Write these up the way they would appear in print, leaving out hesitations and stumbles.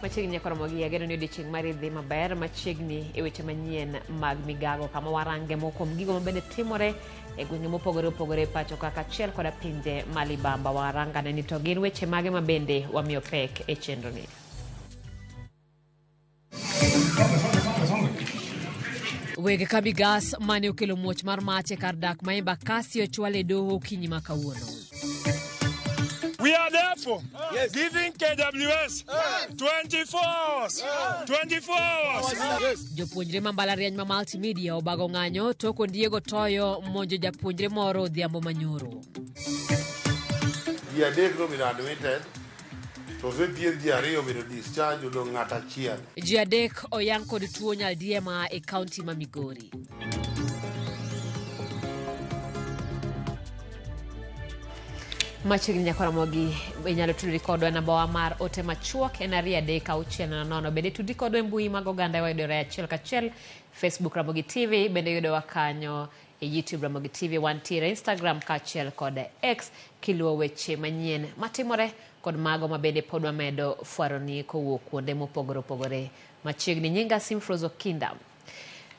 Machiegni nyaka romo gi ageno ni odiechieng' mari dhi maber machiegni e weche manyien mag migago kama warange moko kuom gigo mabende timore e gwenge mopogore opogore e pacho kaka achiel koda pinje ma libamba warangane ni to gin weche mage mabende wamiyo pek e chenroni. Weg kambi gas mane okelo muoch mar mach e kar dak ma Embakasi ochwal e doho okinyi ma kawuono. We are therefore giving KWS 24 hours. 24 hours. Jopuonjre ma mbalariany ma Multimedia obago ng'anyo tok ondiego toyo monjo japuonjre moro odhiambo manyoro. Ji adek nobedo admitted to osethiedh ji ariyo obedo discharge odong' ng'ato achiel. Ji adek oyang kod tuo nyaldiema e kaunti ma Migori. Machiegni nyaka Ramogi inyalo tudri kodwa e nambawa mar ote machuok en 23600. Bende tudri kodwa e mbui mag oganda wayudore achiel kachiel Facebook Ramogi TV bende yudowa kanyo e YouTube Ramogi TV wantiere Instagram kaachiel kod X kiluwo weche manyien matimore kod mago ma bende pod wamedo fwaroni kowuok kuonde mopogore opogore machiegni. Nyinga Simfrose Okinda.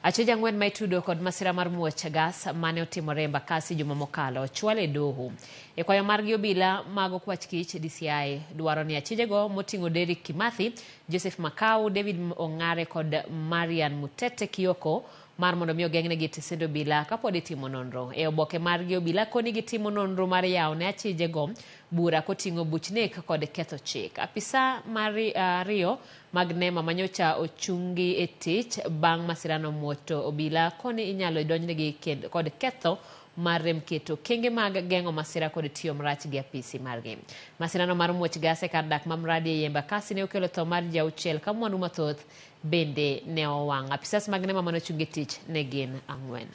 Acheje ang'wen ma itudo kod masira mar muoch gas mane otimore Embakasi juma mokalo ochwal e doho. E kwayo margi obila mag okwach kich DCI dwaro ni achijego moting'o Derrick Kimathi, Joseph Makau, David Ong'are kod Marian Mutete Kioko mar mondo mi ogeng'negi tesend obila kapod itimo nonro. E oboke margi obila koni gitimo nonro mar yawo ne achijego bura koting'o buch nek kod ketho chik. Apisa mar ariyo mag NEMA manyocha ochungi e tich bang' masirano muoch to obila koni inyalo donjnegi kod ketho mar rem keto okenge mag geng'o masira kod tiyo marach gi apisi margi. Masirano mar muoch gas e kar dak ma Mradi ei Embakasi ne okelo tho mar ji auchiel ka mwandu mathoth bende ne owang'. Apisas mag NEMA mane ochung e tich ne gin ang'wen.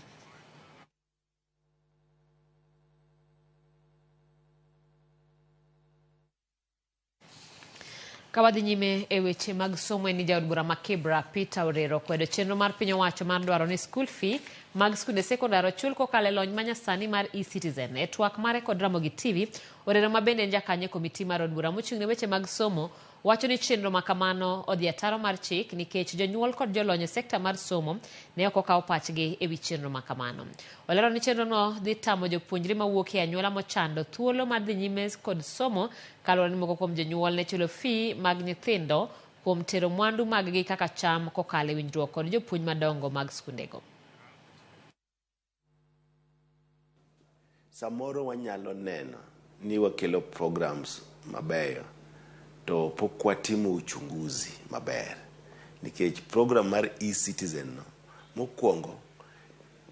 Ka wadhi nyime e weche mag somo en ni jaod bura ma Kibra Peter Orero okwedo chenro mar piny owacho mar dwaro ni school fee mag skunde sekondar ochul kokalo e lony manyasani mar e-citizen. E twak mare kod Ramogi TV, Orero ma bende en jakanyo e komiti mar od bura mochung' ne weche mag somo wacho ni chenro ma kamano odhi ataro mar chik nikech jonyuol kod jolony e sekta mar somo ne ok okawo pachgi e wi chenro ma kamano. Olero ni chenrono dhi tamo jopuonjre mawuok e anyuola mochando thuolo mar dhi nyime kod somo kaluwore ni moko kuom jonyuol ne chulo fee mag nyithindo kuom tero mwandu maggi kaka cham kokalo e winjruok kod jopuonj madongo mag skundego. Samoro wanyalo neno ni wakelo programs mabeyo to pok watimo uchunguzi maber nikech program mar e-citizen no mokwongo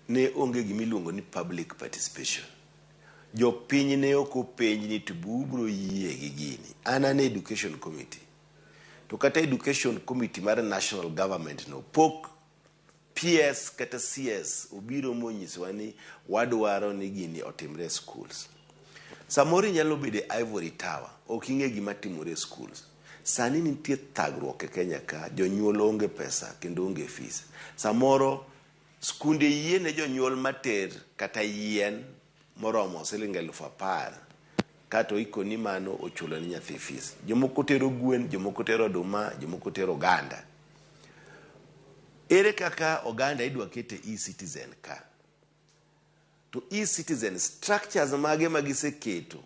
ne onge gimiluongo ni public participation. Jopiny ne ok openj ni to be ubro yie gi gini. An an e education committee to kata education committee mar national government no pok PS kata CS obiro monyisowa ni wadwaro ni gini otimre e schools. Samoro inyalo bedo e Ivory Tower, ok ing'e gima timore e schools. Sani nitie thagruok e Kenya ka, jonyuol onge pesa kendo onge fees. Samoro skunde yie ne jonyuol mater kata yien moromo siling 10,000 kato ikoni mano ochulo ne nyathi fees. Jomoko tero gwen, jomoko tero oduma, jomoko tero oganda. Ere kaka oganda idwa kete e-citizen ka? To e-citizen structures mage ma giseketo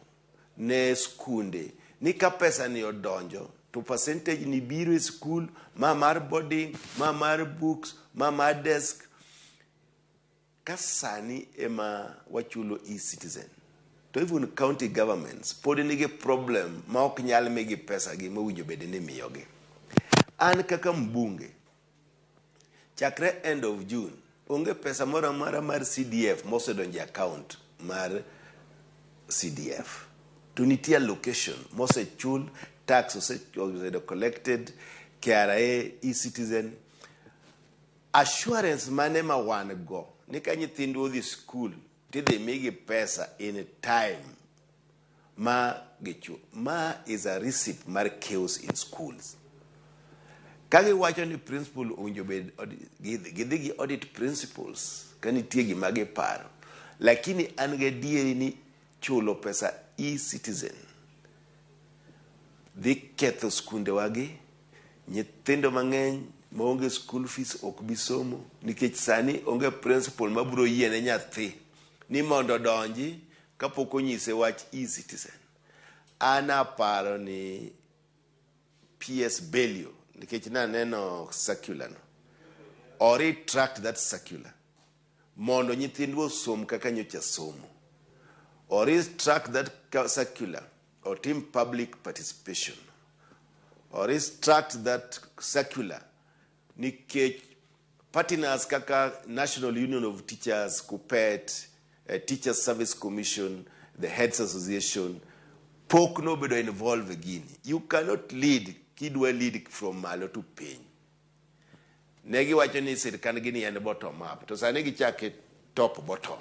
ne skunde ni ka pesa ni odonjo to percentage ni biro e skul, ma mar boarding, ma mar books, ma mar desk. Ka sani ema wachulo e-citizen to even county governments pod nigi problem ma ok nyal migi pesa gi mowinjo bed ni imiyogi. An kaka mbunge, chakre end of June, onge pesa moro amora mar CDF mosedonjo e account mar CDF. To nitie allocation mosechul, tax osebedo collected, KRA, e-citizen. Assurance mane ma wan go ni ka nyithindwa odhi skul tidhi migi pesa in time ma gichu. Ma is a recipe mar chaos in schools. Ka giwacho ni principal owinjo bed gidhi gi audit principles ka nitie gima giparo. Lakini an gadieri ni chulo pesa e-citizen dhi ketho skundewagi, nyithindo mang'eny maonge school fees ok bi somo nikech sani onge principal mabiro yiene nyathi ni mondo odonji kapok onyise wach e-citizen. An aparo ni PS Belio nikech naneno circular no o retract that circular mondo nyithindwa osom kaka nyocha somo. O retract that circular otim public participation. O retract that circular nikech partners kaka National Union of Teachers, KUPPET, Teachers Service Commission, the Heads Association, pok nobedo involved e gini. You cannot lead kidwa lead from malo to piny. Ne giwacho ni sirkand gini en bottom up, to sani gichake top bottom.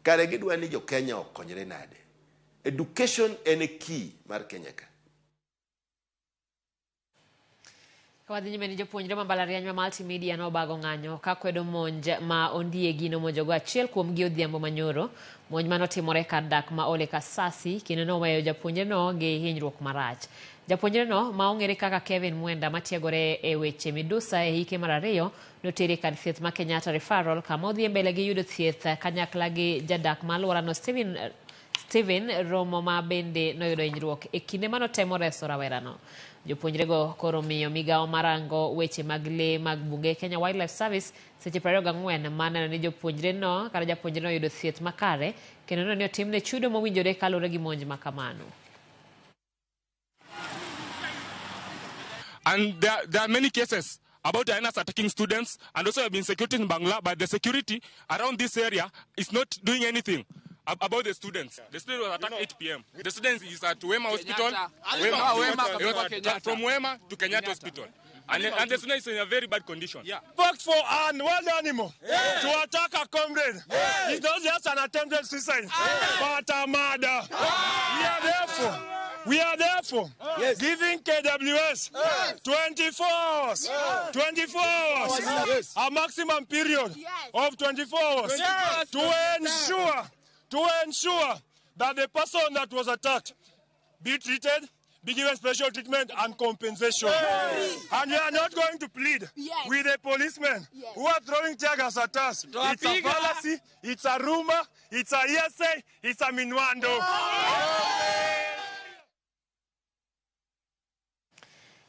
Kare gidwa ni jo Kenya okonyre nade? Education en e key mar Kenya ka. Ka wadhi nyime ni jopuonjre ma mbalariany ma multimedia nobago ng'anyo ka kwedo monj ma ondiegi nomonjogo achiel kuomgi odhiambo manyoro. Monj manotimore kar dak ma Ole Kasasi kendo noweyo japuonjreno gi hinyruok marach. Japuonjreno ma ong'ere kaka Kevin Mwenda matiegore e weche midusa e hike mar ariyo notere kar thieth ma Kenyatta Referral kama odhi mbele gi yudo thieth kanyakla gi jadak ma alworano Steven Romo ma bende noyudo hinyruok e kinde manotemo reso rawerano. Jopuonjrego koro miyo migawo marango weche mag lee mag bunge Kenya Wildlife Service seche 24 mar neno ni jopuonjreno kata japuonjreno oyudo thieth makare kendo neno ni otimne chudo mowinjore kaluwore gi monj ma kamano. And there are many cases about hyenas attacking students, and also have been security in Bangla, but the security around this area is not doing anything about the students. The student was attacked 8 p.m. The student is at Wema Hospital. Wema, from Wema to Kenyatta Hospital. And the student is in a very bad condition. Yeah. Worked for an wild animal to attack a comrade. Yeah. It's not just an attempted suicide, but a murder. We are therefore giving KWS 24 hours, 24 hours, a maximum period of 24 hours to ensure that the person that was attacked be treated, be given special treatment and compensation. Yes. And we are not going to plead with the policemen who are throwing tear gas at us. It's a fallacy, it's a rumor, it's a hearsay, it's a minuendo.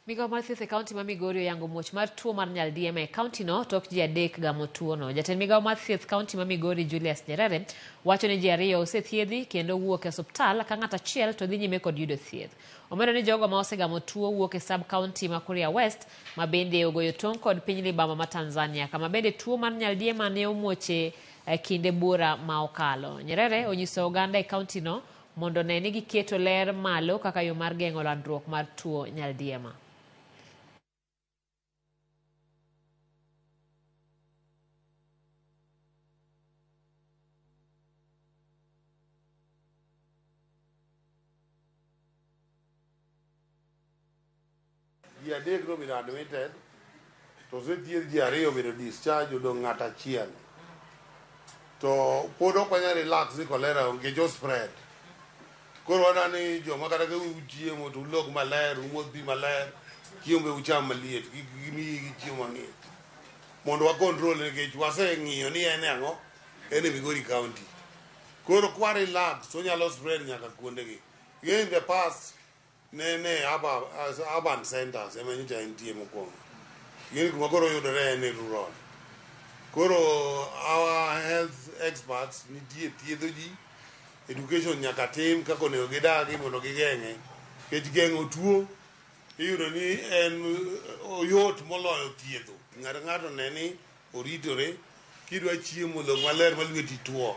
Migawo mar thieth e kaunti ma Migori oyango muoch mar tuo mar nyaldiema e kaunti no tok ji adek gamo tuo no. Jatend migawo mar thieth kaunti ma Migori Julius Nyerere wacho ni ji ariyo osethiedhi kendo wuok e osiptal ka ng'at achiel to dhi nyime kod yudo thieth. Omedo ni jogo ma osegamo tuo wuok e sub kaunti ma Kuria West ma bende ogoyo tong' kod piny libamba ma Tanzania kama bende tuo mar nyaldiema ne omuoche e kinde buora ma okalo. Nyerere onyiso oganda e kaunti no mondo ne ni giketo ler malo kaka yo mar geng'o landruok mar tuo nyaldiema. Ji adek nobedo admitted, to osethiedh ji ariyo obedo discharge, odong' ng'at achiel. To pod ok wanyal relax ni cholera onge jo spread. Koro waneno ni joma kata ka uchiemo to ulog maler, umodh pi maler, chiemo be ucham maliet, kik gimiyi gi chiemo mang'ich. Mondo wa control nikech waseng'iyo ni en e ang'o, en e Migori County. Koro kwa relax to onyalo spread nyaka kuondegi. In the past, ne urban centers ema nyocha entie mokwongo. Gini kuma koro yudore en e rural. Koro our health experts nitie thiedho ji, education nyaka tim kaka onego gidagi mondo gigeng'e. Nikech geng'o tuo iyudo ni en oyot moloyo thiedho. Ng'ato ng'ato ne ni oritore, kidwa chiemo log maler ma lweti tuo.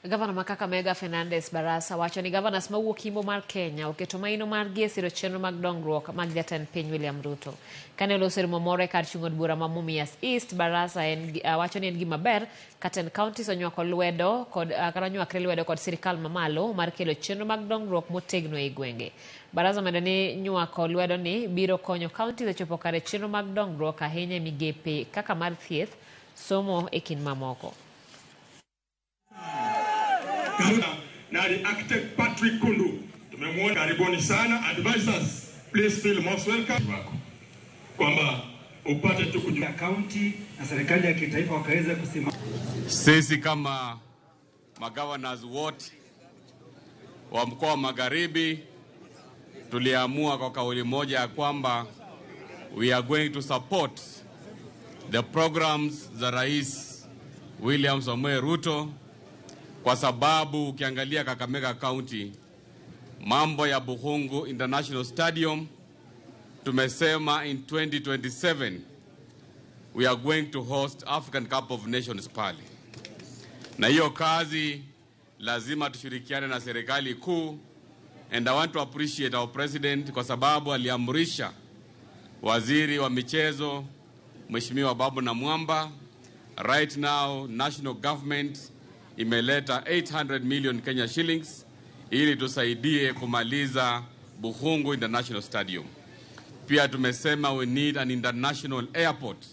Gavana ma Kakamega Fernandes Barasa wacho ni gavanas mawuok Imbo mar Kenya oketo maino margi e siro chenro mag dongruok mag jatend piny William Ruto. Kane oloso e romo moro e kar chung' od bura ma Mumias East, Barasa en, wacho ni en gima ber ka tend counties onywako lwedo kod kata onywakre lwedo kod sirikal mamalo mar kelo chenro mag dongruok motegno e gwenge. Barasa omedo ni nywako lwedo ni biro konyo counties e chopo kare chenro mag dongruok ahinya e migepe kaka mar thieth, somo e kind mamoko. Na architect Patrick Kundu. Tumemwona, karibuni sana advisors, please feel most welcome wako kwamba upate tu kujua kaunti na serikali ya kitaifa wakaweza kusimama. Sisi kama magovernors wote wa mkoa wa Magharibi tuliamua kwa kauli moja ya kwamba we are going to support the programs za Rais William Samoei Ruto, kwa sababu ukiangalia Kakamega County, mambo ya Bukhungu International Stadium, tumesema in 2027 we are going to host African Cup of Nations pale, na hiyo kazi lazima tushirikiane na serikali kuu. And I want to appreciate our president kwa sababu aliamrisha waziri wa michezo Mheshimiwa Babu Namwamba, right now national government imeleta 800 million Kenya shillings ili tusaidie kumaliza Bukhungu International Stadium. Pia tumesema we need an international airport.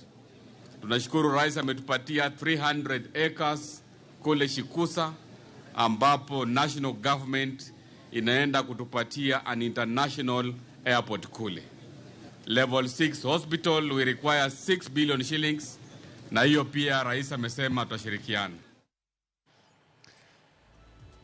Tunashukuru rais ametupatia 300 acres kule Shikusa ambapo national government inaenda kutupatia an international airport kule. Level 6 hospital we require 6 billion shillings, na hiyo pia rais amesema tutashirikiana.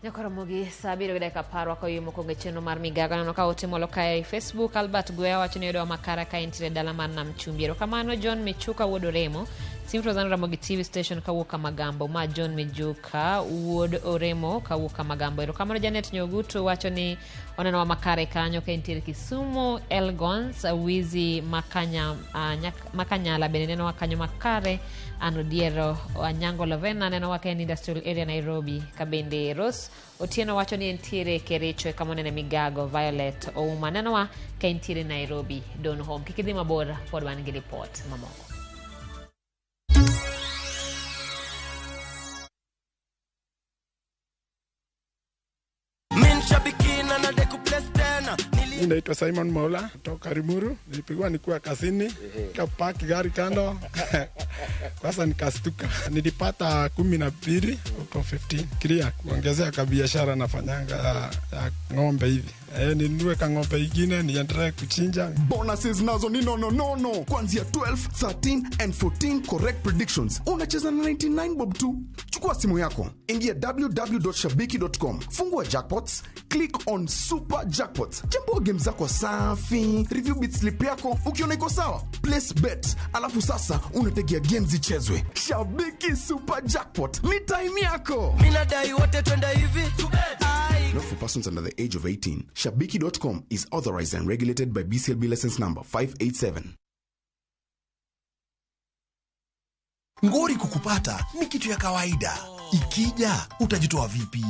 Nyakoromogi saa abiriyo gi dakika apar wako mokwongo e chenro mar migago. Aneno ka ote molo kae e Facebook. Albert Gwea wacho ni oyudowa makara ka entiere dala mar Nam Chumbi. Erokamano John Michuka wuod Oremo. Simfrozan Ramogi TV station kawuok Kamagambo. Ma John Mijuka wuod Oremo kawuok Kamagambo. Erokamano Janet Nyogutu wacho ni onenowa makare kanyo ka entiere Kisumu. Elgons Wizi Makanyala bende nenowa kanyo makare. Anodiero Anyango Lovena nenowa ka en Industrial Area Nairobi. Kabende Rose Otieno wacho ni entiere Kericho eka monene Migago. Violet Ouma nenowa ka entiere Nairobi Donholm. Kik idhi mabor, pod wan gi ripot mamoko. Mimi naitwa Simon Maula kutoka Limuru. Nilipigwa nikiwa kazini, nikapaki gari kando. Kwanza nikastuka. Nilipata 12 out of 15. Clear kuongezea ka biashara nafanyanga ya ng'ombe hivi. Ninunue ka ng'ombe ingine niendelee kuchinja. Bonuses nazo ni nono nono. Kuanzia 12, 13 and 14 correct predictions. Unacheza na 99 bob tu. Chukua simu yako, ingia www.shabiki.com, fungua jackpots, click on super jackpots. Chambua game zako safi, review bet slip yako, ukiona iko sawa, place bet. Alafu sasa unategea games zichezwe. Shabiki Super Jackpot ni time yako. Mimi nadai wote twende hivi. Not for persons under the age of 18. Shabiki.com is authorized and regulated by BCLB license number 587. Ngori kukupata ni kitu ya kawaida. Ikija utajitoa vipi?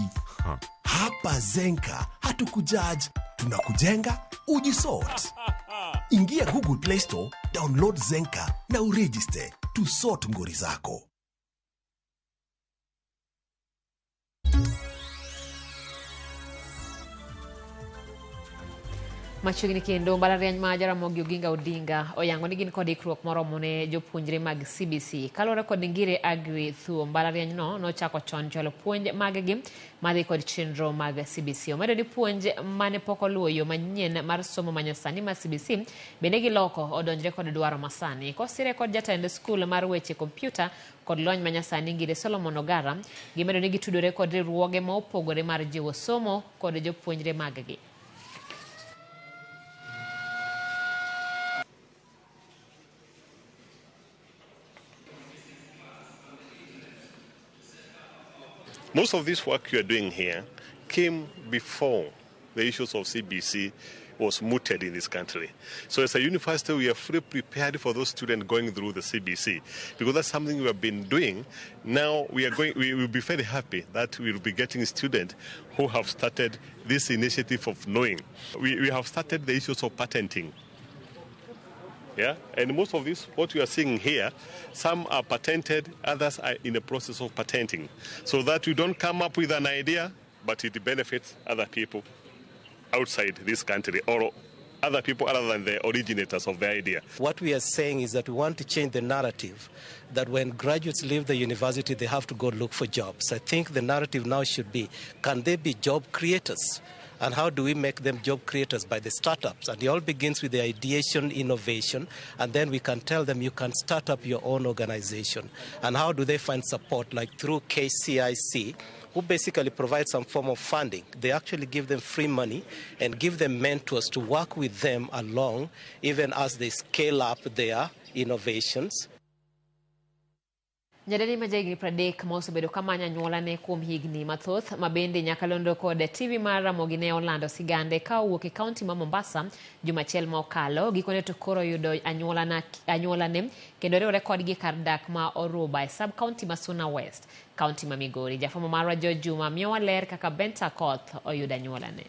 Hapa Zenka hatukujudge, tunakujenga ujisort. Ingia Google Play Store, download Zenka na uregister to sort ngori zako. Machiegni kendo mbalariany ma Jaramogi Oginga Odinga oyango ni gin kod ikruok moromo ne jopuonjre mag CBC. Kaluwore kod Ngire Agri Thuo, mbalariany no nochako chon chwalo puonj mag-gi madhi kod chenro mag CBC. Omedo ni puonj mane pok oluwo yo manyien mar somo manyasani mar CBC bende giloko odonjre kod dwaro masani. Kosire kod jatend skul mar weche kompyuta kod lony manyasani Ngire Solomon Ogara, gimedo ni gitudore kod riwruoge ma opogore mar jiwo somo kod jopuonjre mag-gi. Most of this work you are doing here came before the issues of CBC was mooted in this country. So as a university, we are fully prepared for those students going through the CBC, because that's something we have been doing. Now we will be very happy that we will be getting students who have started this initiative of knowing. We have started the issues of patenting. Yeah, and most of this, what we are seeing here, some are patented, others are in the process of patenting, so that we don't come up with an idea, but it benefits other people outside this country or other people other than the originators of the idea. What we are saying is that we want to change the narrative that when graduates leave the university, they have to go look for jobs. I think the narrative now should be, can they be job creators? And how do we make them job creators? By the startups. And it all begins with the ideation, innovation, and then we can tell them you can start up your own organization. And how do they find support? Like through KCIC, who basically provide some form of funding. They actually give them free money and give them mentors to work with them along, even as they scale up their innovations. Nyadendi ma jahigni 30 ma osebedo kamanyo anyuolane kuom higni mathoth ma bende nyakalondo kod TV mar Ramogi ne olando sigande ka owuok e kaunti ma Mombasa juma achiel ma okalo. Gikone to koro yudo anyuolane kendo riwore kodgi kar dak ma Oruba e sub kaunti ma Suna West, kaunti ma Migori. Jafwambo marwa George Juma miyowa ler kaka Benta Koth oyudo anyuolane.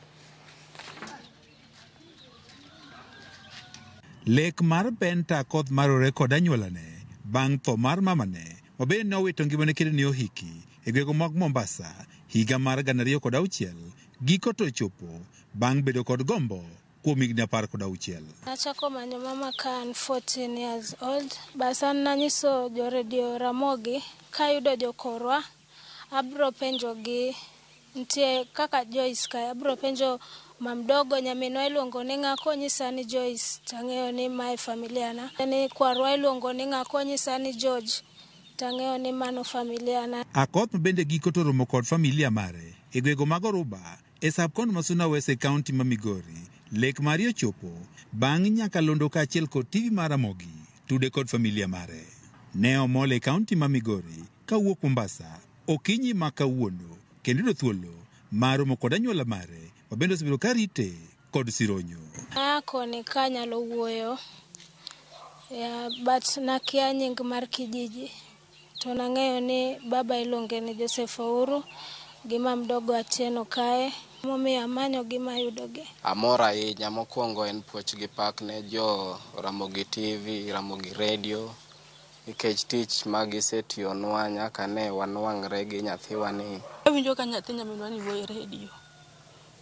Lek mar Benta Koth marore kod anyuolane bang' tho mar mamane mabende ne owito ngimane kendo ne ohiki e gwenge mag Mombasa higa mar 2006 giko to ochopo bang' bedo kod gombo kuom higni 16. Nachako manyo mama ka an 14 years old. Bas an nanyiso jo redio Ramogi kayudo jokorwa abro penjogi nitie kaka Joyce kae abro penjo mamdogo nyaminwa iluongo ni ng'a konyisa ni Joyce tang'eyo ni mae familia na. Ni kwarwa iluongo ni ng'a konyisa ni George tang'eyo ni mano familia na. Akoth bende giko to romo kod familia mare e gwenge mag Oruba e sub-county ma Suna West e kaunti ma Migori. Lek mare ochopo bang' nyakalondo kaachiel kod TV mar Ramogi tude kod familia mare. Ne omol e kaunti ma Migori kawuok Mombasa okinyi ma kawuono kendo yudo thuolo mar romo kod anyuola mare ma bende osebedo karite kod sironyo. Akoni kanyalo wuoyo, yeah, but nakia nying mar kijiji. To nang'eyo ni baba iluonge ni Joseph Ouru gi mamdogo Atieno kae momiyo amanyo gi mayudogi. Amor ahinya. Mokwongo en puoch gi pak ne jo Ramogi TV, Ramogi Radio, nikech tich ma gisetiyonwa nyaka ne wanwang're gi nyathiwa ni. Awinjo ka nyathi nyaminwa ni wuoyo e redio.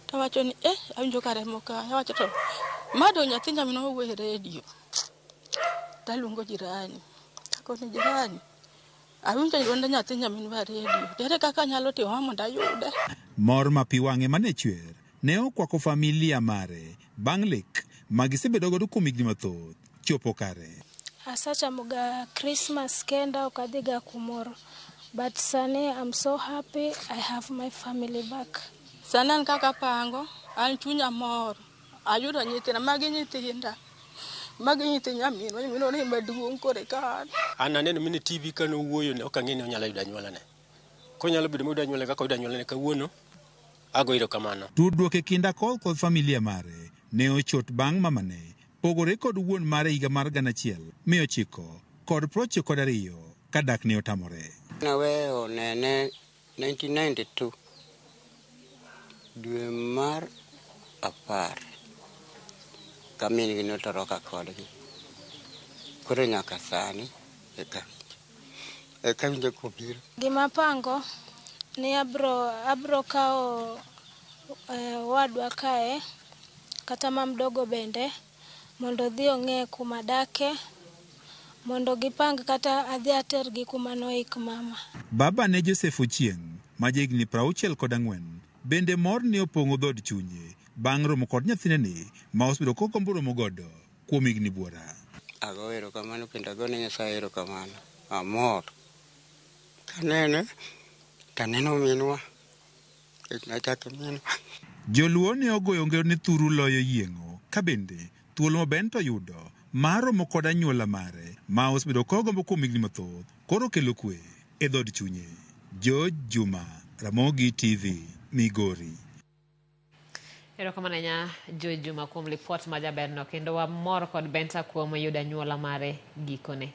Tawacho ni awinjo ka remo ka. Awacho to mado nyathi nyaminwa wuoyo e redio. Taluongo jirani. Takoni jirani, awinjo dwond nyathi nyaminwa e redio. Ere kaka anyalo timo mondo ayude? Mor ma pi wang'e mane chwer ne okwako familia mare bang' lek ma gisebedo godo kuom higni mathoth chopo kare. Asechamoga Christmas kenda ok adhiga kumoro. But sani I'm so happy I have my family back. Sani an kaka apango, an chunya mor. Ayudo nyithinda, magi nyithinda. Magi nyithi nyaminwa, nyaminwa ni maduong' koro eka an. An aneno mine TV ka nowuoyo ne ok ang'e ni onyalo yudo anyuolane. Konyalo bedo moyudo anyuolane kaka oyudo anyuolane kawuono, ago erokamano. Tudruok e kind Akoth kod familia mare ne ochot bang' mamane pogore kod wuon mare higa mar 1992 ka dak ne otamore. Naweyo nene 1992 dwe mar 10 ka min gi notoroka kodgi. Koro nyaka sani eka winjo kobiro. Gima pango ni abro kawo wadwa kae kata mamdogo bende mondo odhi ong'e kuma dake mondo gipang kata adhi atergi kuma noik mama. Baba ne Joseph Ochieng' ma jahigni 64 bende mor ne opong'o dhood chunye bang' romo kod nyathine ni ma osebedo kogombo romo godo kuom higni buora. Ago erokamano kendo agone Nyasaye erokamano. Amor. Kanene taneno minwa. Nachako minwa. Joluo ne ogoyo ngero ni thuru loyo yieng'o ka bende thuolo ma Bento yudo mar romo kod anyuola mare ma osebedo kogombo kuom higni mathoth koro kelo kwe e dhood chunye. George Juma, Ramogi TV, Migori. Erokamano ahinya Joy Juma kuom lipot majaberno kendo wamor kod Benta kuom yudo anyuola mare gikone.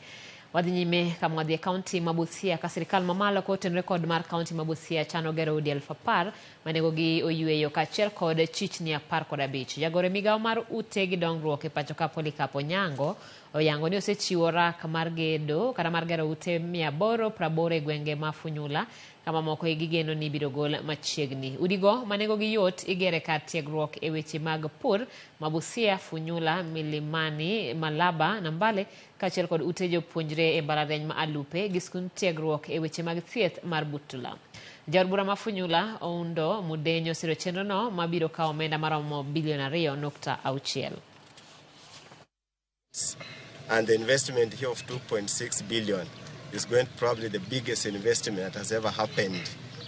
Wadhi nyime kama wadhi e kaunti ma Busia ka sirikal mamalo kotenore kod mar kaunti ma Busia chano gero udi 10,000 manengogi oyweyo kaachiel kod chichni 15. Jagoro e migawo mar ute gi dongruok e pacho ka Polycarp Onyango oyango ni osechiwo rak mar gedo kata mar gero ute 880 e gwenge ma Funyula kama moko gigeno ni ibiro gol machiegni. Udigo ma nengogi yot igere kar tiegruok e weche mag pur ma Busia, Funyula, Milimani, Malaba, Nambale kaachiel kod ute jopuonjre e mbalariany ma Alupe gi skund tiegruok e weche mag thieth mar Butula. Jaod bura ma Funyula, Oundo Mudenyo osiro chenrono mabiro kawo omenda maromo bilion 2.6. And the investment here of 2.6 billion is going to probably the biggest investment that has ever happened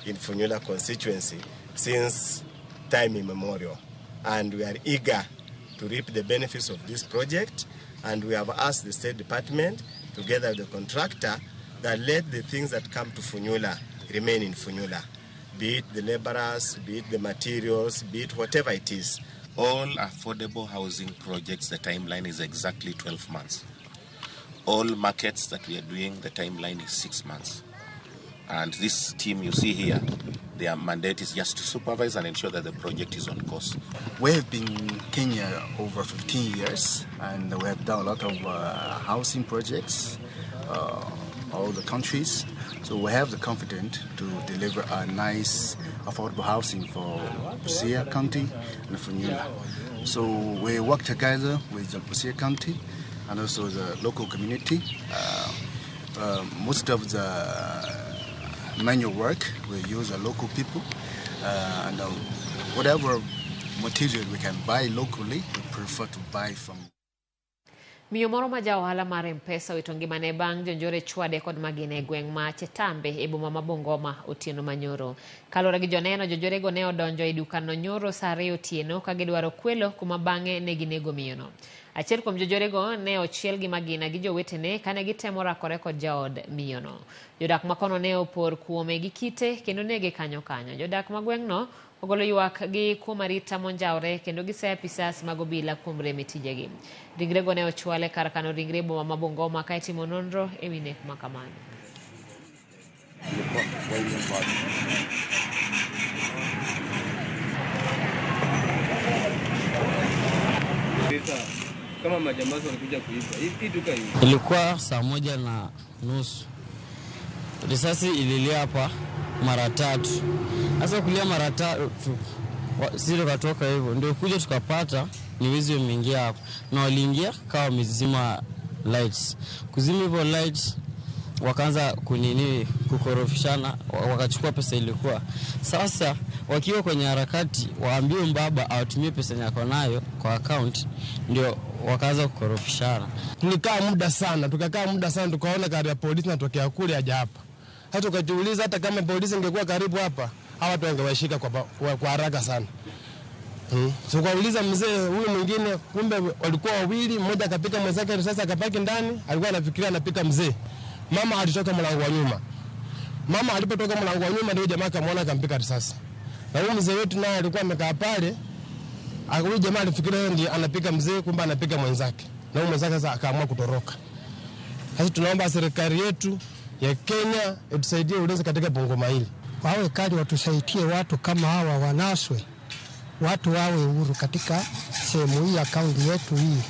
in Funyula constituency since time immemorial. And we are eager to reap the benefits of this project, and we have asked the State Department, together with the contractor, that let the things that come to Funyula remain in Funyula, be it the laborers, be it the materials, be it whatever it is. All affordable housing projects, the timeline is exactly 12 months. All markets that we are doing, the timeline is 6 months. And this team you see here, their mandate is just to supervise and ensure that the project is on course. We have been in Kenya over 15 years, and we have done a lot of housing projects, all the countries. So we have the confidence to deliver a nice, affordable housing for Busia County and Funyula. So we work together with the Busia County and also the local community. Most of the manual work, we use the local people, and whatever material we can buy locally, we prefer to buy from. Miyo moro ma ja ohala mar M-Pesa owito ngimane bang' jonjore chwade kod magina e gweng' ma Chetambe e boma ma Bungoma otieno manyoro. Kaluwore gi joneno, jonjorego ne odonjo e dukano nyoro saa 2 otieno ka gidwaro kwelo kuma bang'e ne ginego miyono. Achiel kuom jonjorego ne ochiel gi magina gi jowetene kane gitemo rakore kod jaod miyono. Jodak makono ne opor kuome gi kite kendo nege kanyo kanyo. Jodak ma gweng'no ogolo ywak gi kuom arita monjawre kendo giseyo apisas mag obila kuom rem e tijegi. Ringrego ne ochwal e kar kano ringre e boma ma Bungoma ka itimo nonro e wi nek ma kamano. Kama majambazi walikuja kuiba. Hii duka hii. Ilikuwa saa 1:30. Risasi ililia hapa mara 3. Sasa kulia mara 3 sisi tukatoka hivyo ndio kuja tukapata ni wizi umeingia hapa. Na waliingia kama wamezima lights. Kuzima hivyo lights wakaanza kunini kukorofishana, wakachukua pesa ilikuwa. Sasa wakiwa kwenye harakati waambiwe mbaba awatumie pesa yako nayo kwa account, ndio wakaanza kukorofishana. Tulikaa muda sana, tukakaa muda sana tukaona gari ya polisi natokea kule haja hapa. Hata tukajiuliza hata kama polisi ingekuwa karibu hapa, hawa watu wangewashika kwa haraka sana. So kauliza mzee huyu mwingine, kumbe walikuwa wawili, mmoja akapika mwenzake risasi akapaki ndani, alikuwa anafikiria anapika mzee. Mama alitoka mlango wa nyuma. Mama alipotoka mlango wa nyuma ndio jamaa akamwona akampika risasi. Na huyu mzee wetu naye alikuwa amekaa pale, huyu jamaa alifikiria yeye ndiye anapika mzee, kumbe anapika mwenzake. Na huyu mwenzake sasa akaamua kutoroka. Sasa tunaomba serikali yetu ya Kenya itusaidie ulinzi katika Bungoma hili. Wawe kali watusaidie watu kama hawa wanaswe. Watu wawe huru katika sehemu hii ya kaunti yetu hii.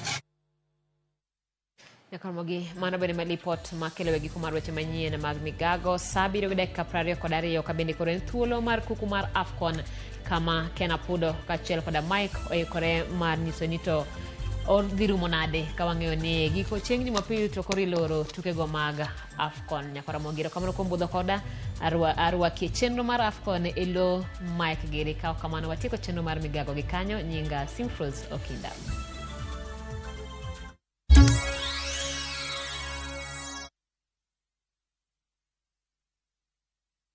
Nyakamogi mano bende malipot makelo wegi kumar weche manyien mag migago saa 7:22 kabendi koro en thuolo mar kuku mar AFCON kama Ken Apudo kaachiel koda Mike oikore mar nyiso ni to odhi rumo nade ka wang'eyo ni giko chieng' Jumapil to koro iloro tukego mag AFCON. Nyakaramogi erokamano kuom budho koda arwakie chenro mar AFCON e lo Mike Giri. Ka ok kamano watieko chenro mar migago gi kanyo. Nyinga Simfrose Okinda.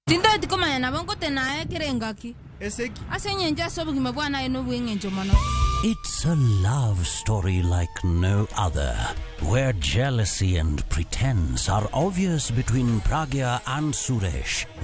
Tindo tikomanya nabo ngotena ekirengaki. Eseki. Asenyenja sobugima bwana eno bweng'encho mono. It's a love story like no other, where jealousy and pretense are obvious between Pragya and Suresh.